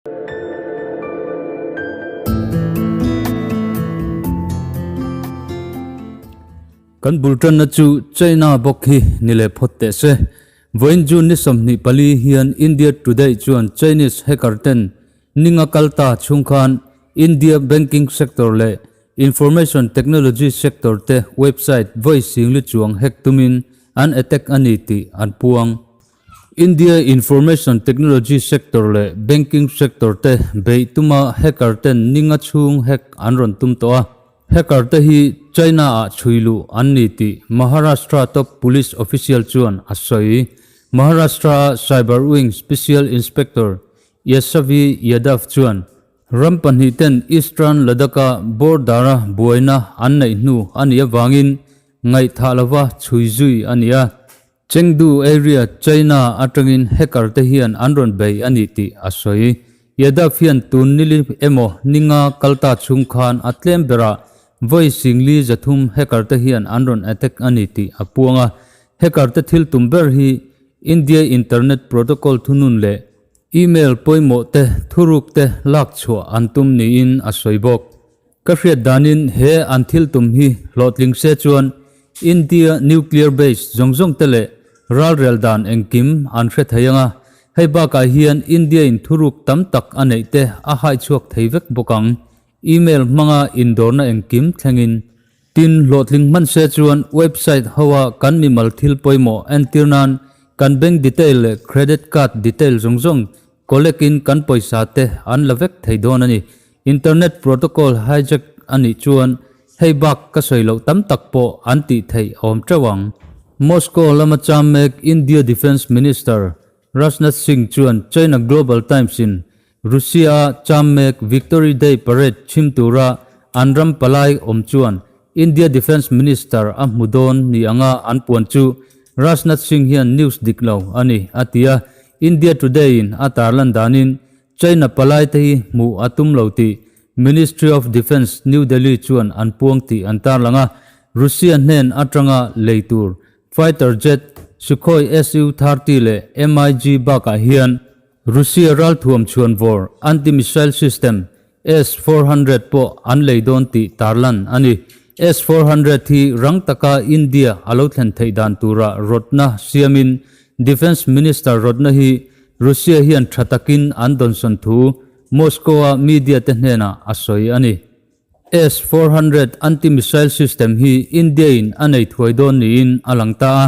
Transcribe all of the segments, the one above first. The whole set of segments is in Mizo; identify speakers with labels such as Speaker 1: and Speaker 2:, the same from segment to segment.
Speaker 1: Kan bul tanna chu China bawk hi ni leh phawt teh se. Vawiin June ni 24 hian India Today chuan Chinese hacker ten ninga kal ta chhung khan India banking sector leh information technology sector te website vawi singli chuang hack tumin an attack a ni tih an puang. India information technology sector leh banking sector te beih tuma hacker ten ninga chhung hack an rawn tum tawh a. Hacker te hi China ah chhui luh an ni tih Maharashtra top police official chuan a sawi. Maharashtra a Cyber Wing Special Inspector Yashavi Yadav chuan ram pahnih ten Eastern Ladakh a border a buaina an neih hnu a nih avangin ngaihthah lova chhui zui a ni a. Chengdu area China atangin hacker te hian an rawn bei a ni tih a sawi. Yadav hian tun nili emaw ninga kalta chhung khan a tlem berah vawi singli 300 hacker te hian an rawn attack a ni tih a puang a. Hacker te thil tum ber hi India internet protocol thunun leh email pawimawh te thuruk te lak chhuah an tum niin a sawi bawk. Ka hriat danin he an thil tum hi hlawhtling se chuan India nuclear base zawng zawng te leh ralrel dan engkim an hre thei ang a, hei bakah hian India in thuruk tam tak a neih te a hai chhuak thei vek bawk ang. Email hmanga indawrna engkim thlengin. Tin, hlawhtling hman se chuan website hoa kan mimal thil pawimawh entir nan kan bank detail leh credit card detail zawng zawng collect in kan pawisa te an la vek thei dawn a ni. Internet protocol hijack a nih chuan hei bak ka sawi loh tam tak pawh an tih theih a awm teuh ang. Moscow lama cham mek India Defence Minister Rajnath Singh chuan China Global Times in Russia a cham mek Victory Day Parade chhim tura an ram palai awm chuan India Defence Minister a hmu dawn ni anga an puan chu Rajnath Singh hian news dik lo a ni a ti a, India Today in a tarlan danin China palai te hi hmuh a tum lo tih Ministry of Defence, New Delhi chuan an puang tih an tarlang a, Russia hnen atanga lei tur fighter jet Sukhoi Su-30 leh MiG bakah hian Russia ralthuam chhuanvawr anti-missile system S-400 pawh an lei dawn tih tarlan a ni. S-400 hi rang taka India a lo thlen theih dan tura rawtna siamin Defence Minister rawtna hi Russia hian tha takin an dawnsawn thu Moscow-a media te hnenah a sawi a ni. S-400 anti-missile system hi India-in a nei thuai dawn niin a lang ta a,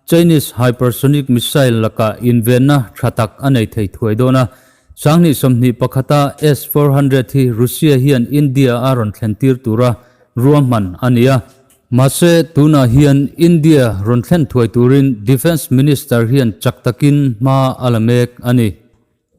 Speaker 1: Chinese hypersonic missile lakah invenna tha tak a nei thei thuai dawn a. 2021-a S-400 hi Russia hian India a rawn thlentir tura ruahman a ni a. Mahse, tunah hian India rawn thlen thuai turin Defence Minister hian chak takin hma a la mek a ni.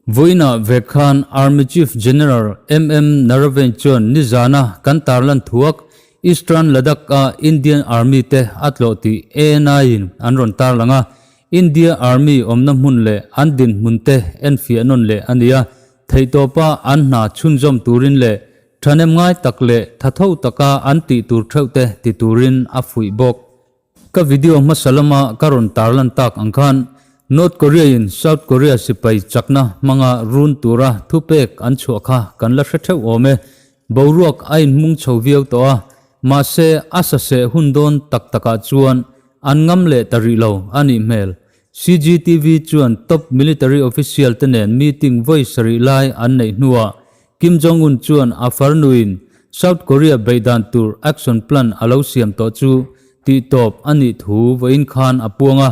Speaker 1: Vawiinah ve khan Army Chief General MM Naravane chuan nizana kan tarlan thuak Eastern Ladakh-a Indian Army te a tlawh tih ANI-in an rawn tarlang a, India Army awmna hmun leh an dinhmun te enfiah nawn leh a ni a, theihtawpa an hna chhunzawm turin leh thahnem ngai tak leh thatho taka an tih tur theuh te ti turin a fuih bawk. Ka video hmasa lama ka rawn tarlan tak ang khan North Korea in South Korea sipai chakna hmanga run tura thupek an chhuah kha kan la hre theuh awm e. Boruak a inhmung chho viau tawh a, mahse a saseh hun dawn tak takah chuan an ngam leh ta rih lo a nih hmel. CGTV chuan top military official te nen meeting vawi sarih lai an neih hnuah Kim Jong-un chuan a farnuin South Korea beihdan tur action plan a lo siam tawh chu tihtawp a nih thu vawiin khan a puang a,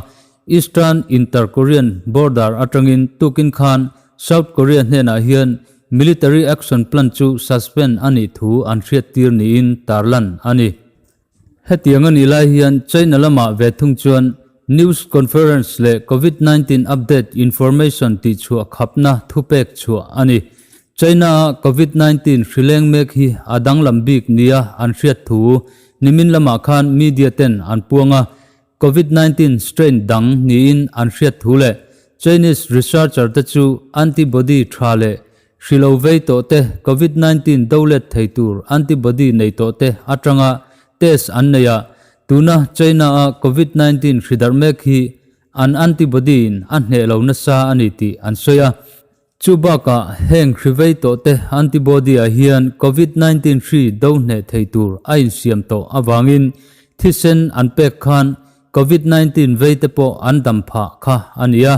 Speaker 1: Eastern Inter-Korean border atangin tukin khan South Korea hnenah hian military action plan chu suspend a nih thu an hriattir niin tarlan a ni. Hetiang a nih lai hian China lamah ve thung chuan news conference leh Covid 19 update information tihchhuah khapna thupek chhuah a ni. China-a Covid 19 hrileng mek hi a danglam bik nia an hriat thu nimin lamah khan media ten an puang a, Covid 19 strain dang niin an hriat thu leh Chinese researcher te chu antibody tha leh Hri lo vei tawh te, Covid 19 do let thei tur antibody nei tawh te atanga test an nei a, tuna China a Covid 19 hri darh mek hi an antibody in a hneh lo nasa a ni tih an sawi a. Chu bakah heng hri vei tawh te antibody ah hian Covid 19 hri do hneh thei tur a insiam tawh avangin thisen an pek khan Covid 19 vei te pawh an dam phah kha a ni a.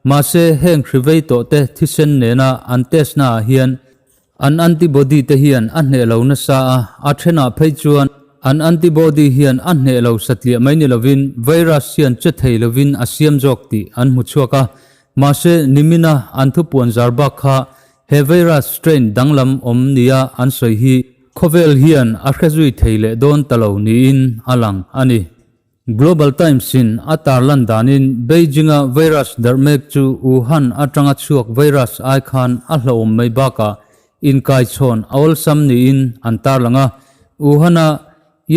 Speaker 1: Mahse heng hri vei tawh te thisen nena an test na ah hian An antibody te hian a hneh lo nasa a, a thenah phei chuan an antibody hian a hneh lo satliah mai ni lovin virus hian che thei lovin a siam zawk tih an hmu chhuak a. Mahse, nimina an thupuan zar bak kha he virus strain danglam awm nia an sawi hi khawvel hian a hre zui thei leh dawn ta lo niin a lang a ni. Global Times-in a tarlan danin Beijing-a virus darh mek chu Wuhan atanga chhuak virus ai khan a hlauhawm mai bakah inkaichhawn a awlsam niin an tarlang a. Wuhan-a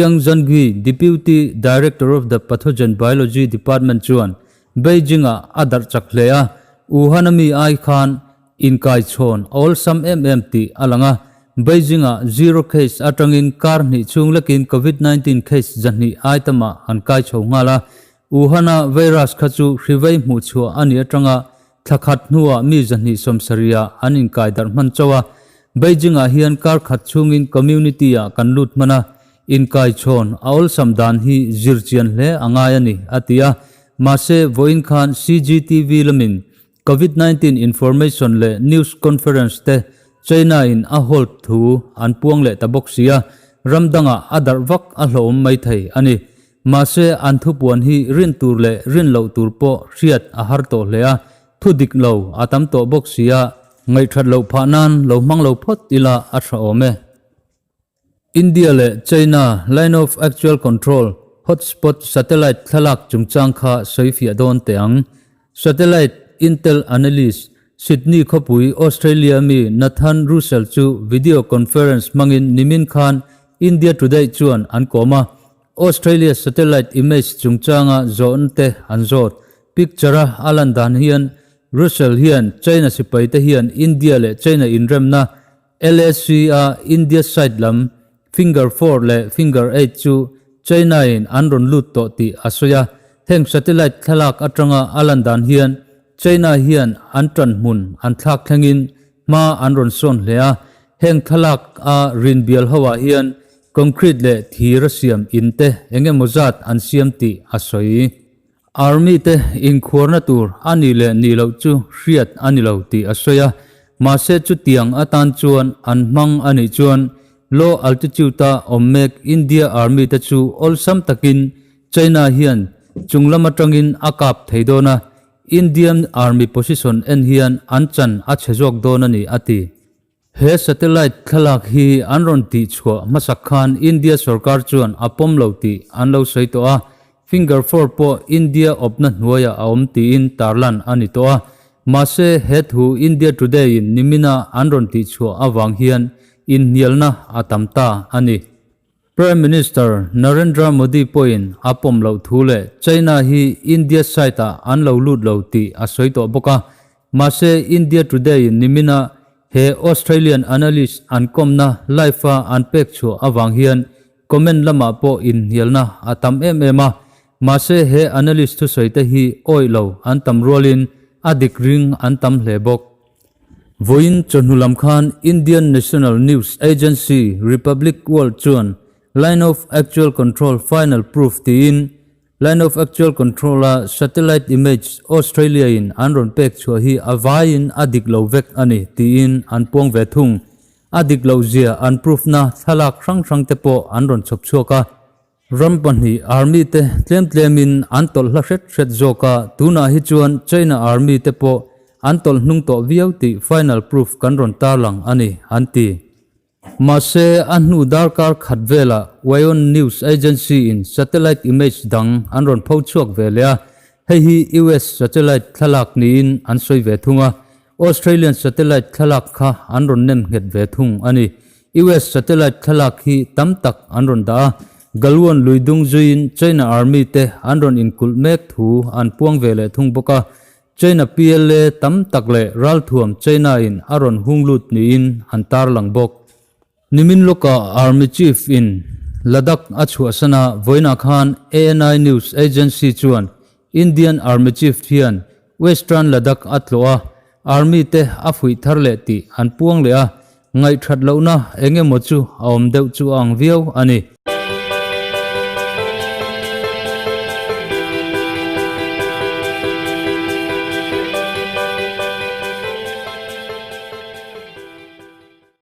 Speaker 1: Yang Zhangui, Deputy Director of the Pathogen Biology Department chuan Beijing-ah a darh chak hle a, Wuhan-a mi ai khan Inkaichhawn a awlsam em em tih a lang a, Beijing-ah zero case atangin kar hnih chhung lekin Covid 19 case 200 ai tamah an kai chho nghal a, Wuhan-a virus kha chu hrivei hmuhchhuah a nih atanga thla khat hnuah mi 270 ah an inkai darh hman chauh a, Beijing-ah hian kar khat chhungin community-ah kan lut hman a, inkaichhawn a awlsam dan hi zir chian hle a ngai a ni, a ti a, mahse vawiin khan CGTV lamin Covid 19 information leh news conference te China in a hold thu an puang leh ta bawk sia, ram dangah a darh vak a hlawhawm mai thei a ni. Mahse an thupuan hi rin tur leh rin loh tur pawh hriat a har tawh hle a, thu dik lo a tam tawh bawk sia, ngaihthat loh phah nan lo hmang lo phawt ila a tha awm e. India leh China Line of Actual Control hotspot satellite thlalak chungchang kha sawifiah dawn teh ang. Satellite Intel analyst, Sydney khawpui Australia mi Nathan Russell chu video conference hmangin nimin khan India Today chuan an kawm a. Australia satellite image chungchanga zawhna te an zawt. Picture-a a lan dan hian Russell hian China sipai te hian India leh China inremna LAC-a India side lam Finger four leh Finger eight chu China-in an rawn lut tawh tih a sawi a. Heng satellite thlalak atanga a lan dan hian China hian an ṭanhmun an thlak thlengin hma an rawn sawn hle a. Heng thlalak a rin bial hoah hian concrete leh thir a siam in te eng emaw zat an siam tih a sawi. Army te inkhuarna tur a nih leh nih loh chu hriat a ni lo tih a sawi a, mahse chutiang atan chuan an hmang a nih chuan low altitude-a awm mek India Army te chu awlsam takin China hian chung lam atangin a kap thei dawn a, Indian Army position en hian an chan a chhe zawk dawn a ni a ti. He satellite thlalak hi an rawn tih chhuah hmasak khan India sorkar chuan a pawm lo tih an lo sawi tawh a, Finger four pawh India awpna hnuaiah a awm tiin tarlan a ni tawh a. Mahse, he thu India Today-in nimina an rawn tih chhuah avang hian inhnialna a tam ta a ni. Prime Minister Narendra Modi pawhin a pawm loh thu leh China hi India side-ah an lo lut lo tih a sawi tawh bawk a. Mahse, India Today-in nimina he Australian analyst an kawmna live-a an pek chhuah avang hian comment lamah pawh inhnialna a tam em em a. Mahse, he analyst thusawite hi awih lo an tam rualin a dik ring an tam hle bawk. Vawiin chawhnu lam khan Indian National News Agency Republic World chuan Line of Actual Control Final Proof tiin Line of Actual Control-a satellite image Australia-in an rawn pek chhuah hi a vaiin a dik lo vek a ni tiin an puang ve thung. A dik loh zia an proof-na thlalak hrang hrang te pawh an rawn chhawp chhuak a. Ram pahnih Army te tlem tlemin an tawlh hla hret hret zawk a, tunah hi chuan China Army te pawh an tawlh hnung tawh viau tih final proof kan rawn tarlang a ni, an ti. Mahse, a hnu darkar khat velah Wyon News Agency in satellite image dang an rawn pho chhuak ve leh a, hei hi US satellite thlalak niin an sawi ve thung a, Australian satellite thlalak kha an rawn nem nghet ve thung a ni. US satellite thlalak hi tam tak an rawn dah a, Galwan lui dung zuiin China Army te an rawn inkulh mek thu an puang ve leh thung bawk a, China PLA tam tak leh ralthuam China in a rawn hung lut niin an tarlang bawk. Nimin lawkah Army Chief in Ladakh a chhuahsan a, vawiinah khan ANI News Agency chuan Indian Army Chief hian Western Ladakh a tlawh a. Army te a fuih thar leh tih an puang leh a, ngaihthat lohna eng emaw chu a awm deuh chu a ang viau a ni.